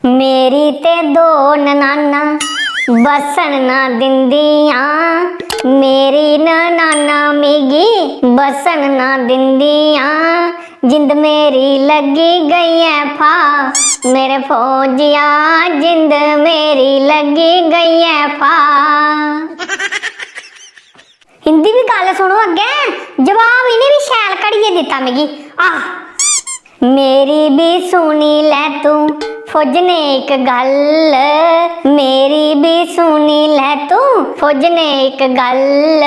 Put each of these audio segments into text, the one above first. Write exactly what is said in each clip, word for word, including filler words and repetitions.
मेरी ते दो ननाना बस्सन ना दिंदियां, मेरी ननाना मिगी बस्सन ना दिंदियां। जिंद मेरी लग्गी गई ऐ फा, मेरे फौजिया, जिंद मेरी लग्गी गई ऐ फा। इंदी बी गल्ल सुनो अग्गें, जवाब इ'नें बी शैल घड़ियै दित्ता मिगी। आह, मेरी बी सुनी लै तू फौज ने इक गल्ल, मेरी बी सुनी लै तू फौज ने इक गल्ल।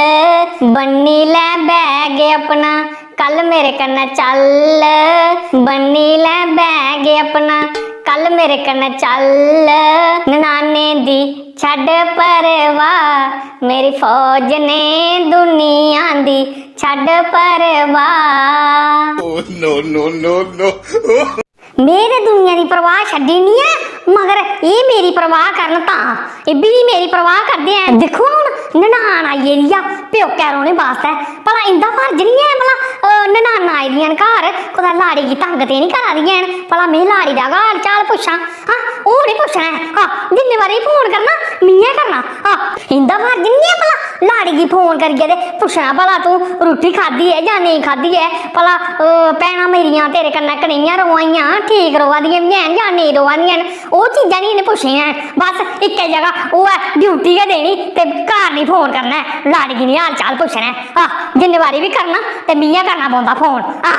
बन्नी लै बैग अपना, कल मेरे कन्नै चल। बन्नी लै बैग अपना, कल मेरे कन्नै चल। ननाने दी छड्ड परवाह, मेरी फौज ने दुनिया दी छड्ड परवाह। Oh, no, no, no, no। में ते दुनिया दी परवाह छड्डी ओड़नी ऐ, मगर एह् मेरी परवाह करन तां, एह् बी मेरी परवाह करदे ऐ। दिक्खो, हून ननान आई गेदी आ प्योकै रौह्ने बास्तै, भला इंदा फर्ज निं ऐ भला, अ, ननानां आई दियां न घर, कुतै लाड़ी गी तंग ते निं करा दियां हैन, भला में लाड़ी दा गै हाल चाल पुच्छां? हां, ओह् निं पुच्छना ऐ। हां, जिन्ने बारी फोन करना, मि'यें करना। हां, इंदा फर्ज निं ऐ भला लाड़ी गी फोन करियै ते पुच्छना भला तूं रुट्टी खाद्धी ऐ जां नेईं खाद्धी ऐ, भला, अ, भैनां मेरियां तेरे कन्नै कनेहियां रोआ दियां, ठीक रोआ दियां बी हैन जां नेईं रोआ दियां न, ओह् चीजां निं इ'नें पुच्छनियां हैन। बस इक्कै जगह ओह् ऐ, ड्यूटी गै देनी ते घर निं फोन करना ऐ, लाड़ी गी निं हाल चाल पुच्छना ऐ। आह, जिन्ने बारी बी करना ते मि'यें करना पौंदा फोन। आह।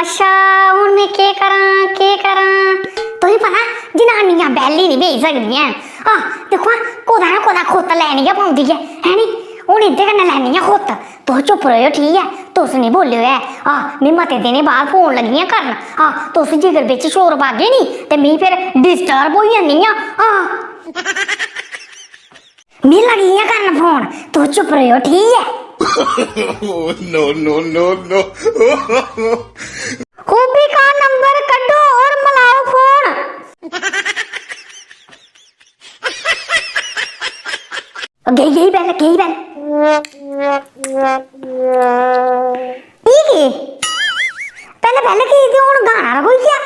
अच्छा, हून में केह् करां, केह् करां? तुसें पता, जनानियां बेह्ली निं बेही सकदियां हैन। आह, दिक्खो हां, कुतै ना कुतै खुत्त लैनी गै पौंदी ऐ, है नी? हून इं'दे कन्नै लैनी ऐ खुत्त। तुस चुप्प र'वेओ, ठीक ऐ? तुस निं बोल्लेओ ऐ। आह, में मते दिनें बाद फोन लग्गी आं करन। आह, तुस जेकर बिच शोर पागे नी, ते में फिर disturb होई जन्नी आं। आह। में लगी आं करन फोन, तुस चुप र'वेओ, ठीक ऐ? Oh, no, no, no, no। खूबी का नंबर कड्ढो और मिलाओ फोन। गेई, गेई bell, गेई bell। ठीक है। पैह्लें, पैह्लें की ते हून गाना रखोई गेआ।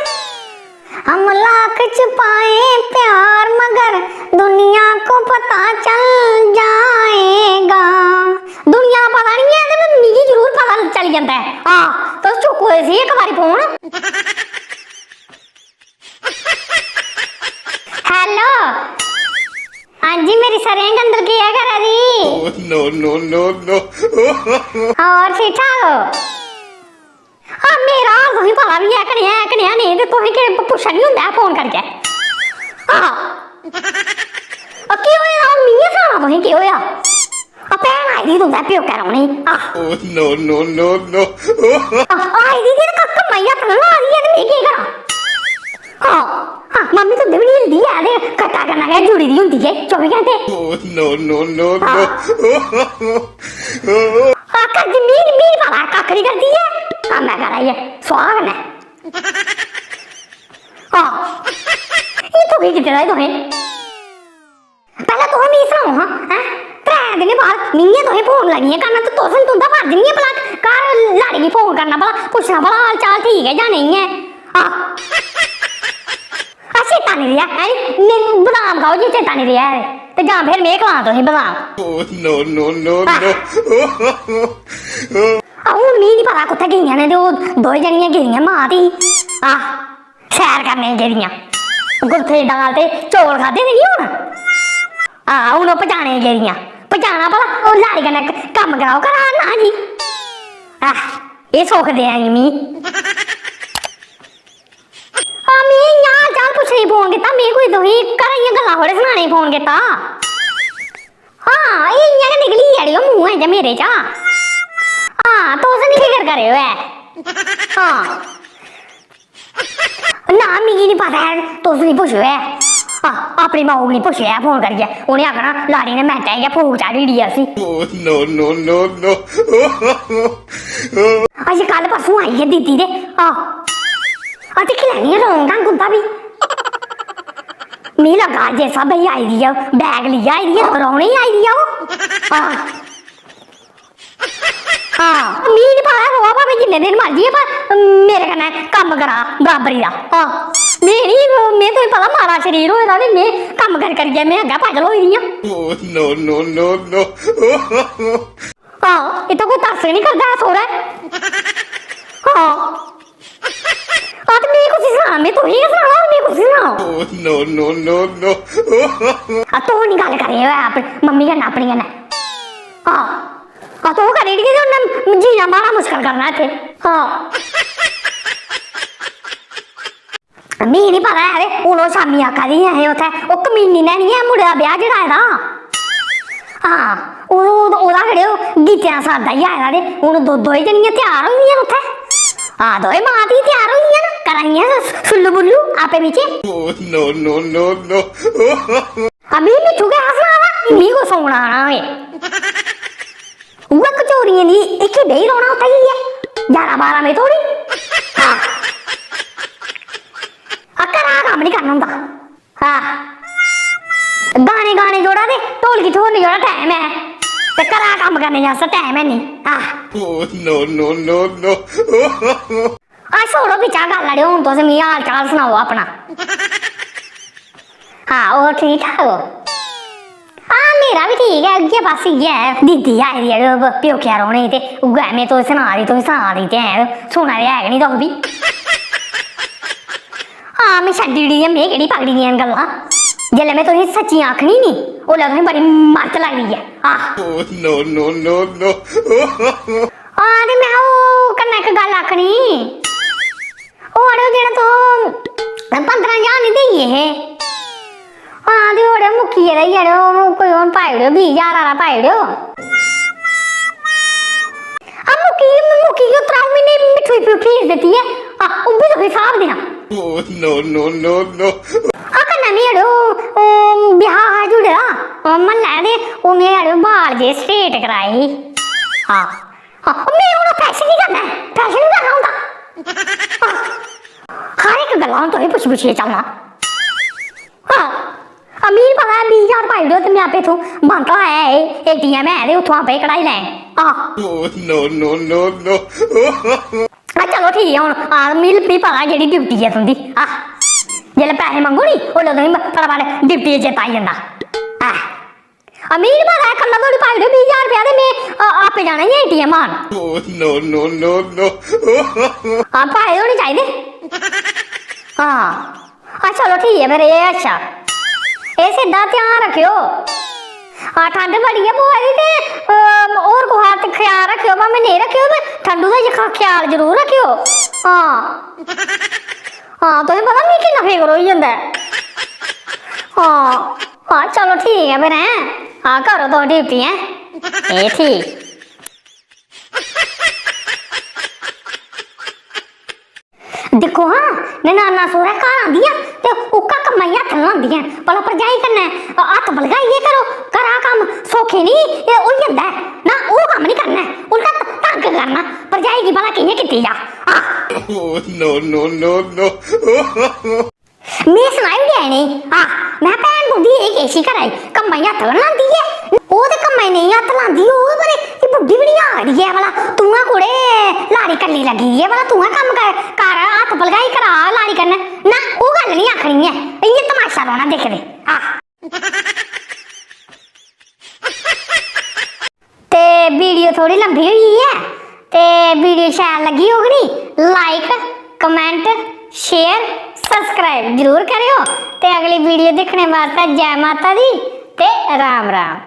हम लाख छुपाए प्यार मगर दुनिया को पता चल जाएगा। दुनिया दा पता निं ऐ ते मिगी जरूर पता चली जंदा ऐ। हां, तुस चुक्को इसी इक बारी फोन। Hello। हां जी, मेरी सरेआं गंदल केह् करा दी? Oh, no, no, no, no। होर ठीक ठाक ओ? हां, मेरा हाल तुसेंगी पता बी ऐ, कनेहा ऐ, कनेहा नेईं, ते तुसें केह् पुच्छा निं होंदा ऐ फोन करियै? आहो। आ, केह् होएआ? हून मिगी सनाना तुसें केह् होएआ? आ, भैन आई दी तुं'दे प्योकै रौह्ने गी। आह। Oh, no, no, no, no। आ, आई दी ते क-, कम्मै गी हत्थ निं ला दी ऐ ते में केह् करां? आहो। हां, मम्मी तुं'दे बी निं हिलदी ऐ ते कट्टा कन्नै गै जुड़ी दी होंदी ऐ चौबी घैंटे। Oh, no, no, no, no। हां। हां, करदी, मी, मी निं पता, कक्ख निं करदी ऐ, कम्मै करा दी ऐ, सुआह् कन्नै। हां, एह् तूं केह् कीते दा एह् तुसें? पैह्लें तुस मिगी सनाओ हां, हैं? त्रै दिनें बाद मिगी तुसें फोन लगियां करना ते तुस, तुं'दा फर्ज निं ऐ भला घर लाड़ी गी फोन करना, भला पुच्छना भला हाल चाल ठीक ऐ जां नेईं ऐ? आ। आ चेता निं रेहा, हैं? में बदाम खाओ जे चेता निं रेहा ऐ ते जां फिर में खलां तुसें बदाम। Oh, no, no, no, no। आ, हून मिगी निं पता कुत्थै गेइयां न ते ओह् दोए जनियां गेदियां मां धी। आ। सैर करने गी गेदियां। कुल्थे दी दाल ते चौल खाद्धे दे निं हून। हां, हून ओह् पजाने गी गेदियां। पजाना भला, ओह् लाड़ी कन्नै क-, कम्म कराओ घरा, ना जी। आह, एह् सुख देआ दी मी। हां, में इ'यां हाल चाल पुच्छने गी फोन कीता, में कोई तुसेंगी घरै दियां गल्लां थोह्ड़े सनाने गी फोन कीता। हां, एह् इ'यां गै निकली गेआ अड़ेओ मूंहै चा मेरे चा। हां, तुस निं फिकर करेओ ऐ। हां। ना, मिगी निं पता ऐ, तुस निं पुच्छेओ ऐ। हां, अपनी माऊ गी निं पुच्छेओ ऐ फोन करियै। उ'नें आखना, "लाड़ी ने मैंटें गै फूक चाढ़ी ओड़ी ऐ उसी।" Oh, no, no, no, no। अज्ज कल परसों आई ऐ दीदी ते, हां। आ दिक्खी लैनी आं, रौंग ढंग उं'दा बी। मी लग्गा, जिस स्हाबै दी आई दी ऐ, बैग लेइयै आई दी ऐ, रौह्ने गी आई दी ऐ ओह्। हां। हां, मी निं पता ऐ, रोआ भामें जिन्ने दिन मर्जी ऐ, पर मेरे कन्नै कम्म करा बराबरी दा। हां, में निं, में तुगी पता माड़ा शरीर होए दा ते में कम्म करी करियै में अग्गें पागल होई दी आं। Oh, no, no, no, no। हां, इत्थै कोई तरस निं करदा ऐ सौह्रै। हां। हां, ते में कुसी सनां? में तुगी गै सनाना, होर में कुसी सनां? Oh, no, no, no, no। हां, तूं निं गल्ल करेआं अपनी मम्मी कन्नै, अपनी कन्नै। हां। हां, तूं करी ओड़गी ते उन्नै जीना माड़ा मुश्कल करना इत्थै। हां। मी निं पता ऐ, ते हून ओह् शामीं आखा दी ही असें उत्थै, ओह् कमीनी ने निं ऐ मुड़े दा ब्याह् जड़ाए दा। हां, ओह्, ओह्, ओह्दा केह्ड़े ओह् गीतें दा साद्दा ही आए दा, ते हून दो-, दोए जनियां त्यार होई दियां न उत्थै। हां, दोए मां धी त्यार होई दियां न, करा दियां सु-, सुल्लू बुल्लू आपे बिच्चें। Oh, no, no, no, no। हां, मी मिट्ठू गै हा सना दा, मी कुस सौना आना होए। उ'ऐ कचोरियें दी इक्की बेही रौह्ना उत्थै जाइयै, ञारां बारां बजे धोड़ी। हां। आ, घरा दा कम्म निं करना होंदा। हां। गाने, गाने जोड़ा ते ढोलकी, ढोलकी जोड़ा टैम ऐ। ते घरा दा कम्म करने आस्तै टैम है निं। हां। Oh, no, no, no, no। आ, छोड़ो बिच्चा गल्ल, अड़ेओ, हून तुस मिगी हाल चाल सनाओ अपना। हां, होर ठीक ठाक ओ? हां, मेरा बी ठीक ऐ, उ'ऐ बस इ'यै ऐ, दीदी आई दी अड़ेओ, ब-, प्योकिया रौह्ने गी, ते उ'ऐ में तुसें सना दी, तुसें सना दी ते ऐ, सुना दे है गै निं तुस बी। हां, में छड्डी ओड़ी दियां, में केह्ड़ी पकड़ी दियां न गल्लां। जेल्लै में तुसें सच्चियां आखनी नी, ओल्लै तुसें बड़ी मत्त लगदी ऐ। आह। Oh, no, no, no, no। हां, ते में ओह् कन्नै इक गल्ल आखनी। ओह् अड़ेओ, जेह्ड़ा तुस पंदरां ज्हार निं देइये हे। हां, ते ओह् अड़ेओ मुक्की गेदा ई अड़ेओ, कोई हून पाई ओड़ेओ, बीह् ज्हार आह्ला पाई ओड़ेओ। आ मुक्की, मुक्की गेआ, त्र'ऊं म्हीने मिट्ठू दी फीस दित्ती ऐ। आ, ओह् बी तुसें स्हाब देना। Oh, no, no, no, no। आ कन्नै मी अड़ेओ, ओह् ब्याह् हा जुड़े दा, ओह् म्हल्लै ते ओह् में अड़ेओ बाल जे straight कराए हे। हां। हां, में हून फैशन निं करना ऐ, फैशन निं करना होंदा। हां, हर इक गल्ला हून तुसें पुच्छी पुच्छियै चलना। हां, अमीर पता ऐ, बीह् ज्हार पाई ओड़ो ते में आपे इत्थूं bank दा आया ऐ, ATM ऐ ते उत्थूं आपे कढाई लैं। हां। Oh, no, no, no, no। हां, चलो ठीक ऐ हून। हां, मी, मी पता ऐ केह्ड़ी duty ऐ तुं'दी। हां, जेल्लै पैसे मंगो नी, ओल्लै तुसें फटाफट duty च चेता आई जंदा। हां। अमीर मारा ऐ, कल्ला धोड़ी पाई ओड़ेओ बीह् ज्हार रपेआ ते में, अ, आपे जाना ई ATM आन। Oh, no, no, no, no। हां, पाए दे होने चाहिदे। हां। हां, चलो ठीक ऐ फिर, एह् अच्छा। एह् सिद्धा ध्यान रक्खेओ। हां, ठंड बड़ी ऐ पवा दी ते, अ, होर कुसै दा ख्याल रक्खेओ, भामें नेईं रक्खेओ, पर ठंडू दा ख-, ख्याल जरूर रक्खेओ। हां। हां, तुसें पता मिगी किन्ना फिकर होई जंदा ऐ। हां। हां, चलो ठीक ऐ फिर, हैं? हां, करो तुस duty, हैं? एह् ठीक। दिक्खो हां, ननानां सौह्रै घर आंदियां ते उक्का कम्मै गी हत्थ लांदियां। भला भरजाई कन्नै हत्थ बलगाइयै करो, घरा कम्म सौखे निं, एह् होई जंदा ऐ। ना, ओह् कम्म निं करना ऐ, उल्टा तंग करना। भरजाई गी भला कि'यां कीती जा? आह। Oh, no, no, no, no। में सनाई ओड़ेआ इ'नेंगी, आह, में भैन तुं'दी एह् किश ही करा दी, कम्मै गी हत्थ गै लांदी ऐ। ओह् ते कम्मै गी नेईं हत्थ लांदी होग, पर एह् बुड्ढी बी निं आखदी ऐ भला, "तूं गै कुड़े लाड़ी कल्ली लग्गी दी ऐ, भला तूं गै कम्म कर, कर, हत्थ बलगाई करा लाड़ी कन्नै।" ना, ओह् गल्ल निं आखनी ऐ, इ'यां तमाशा रौह्ना दिखदे। आह। ते video थोह्ड़ी लम्बी होई गेई ऐ, ते video शैल लग्गी होग नी, like, comment, share, subscribe जरूर करेओ। ते अगली video दिक्खने बास्तै जै माता दी ते राम राम।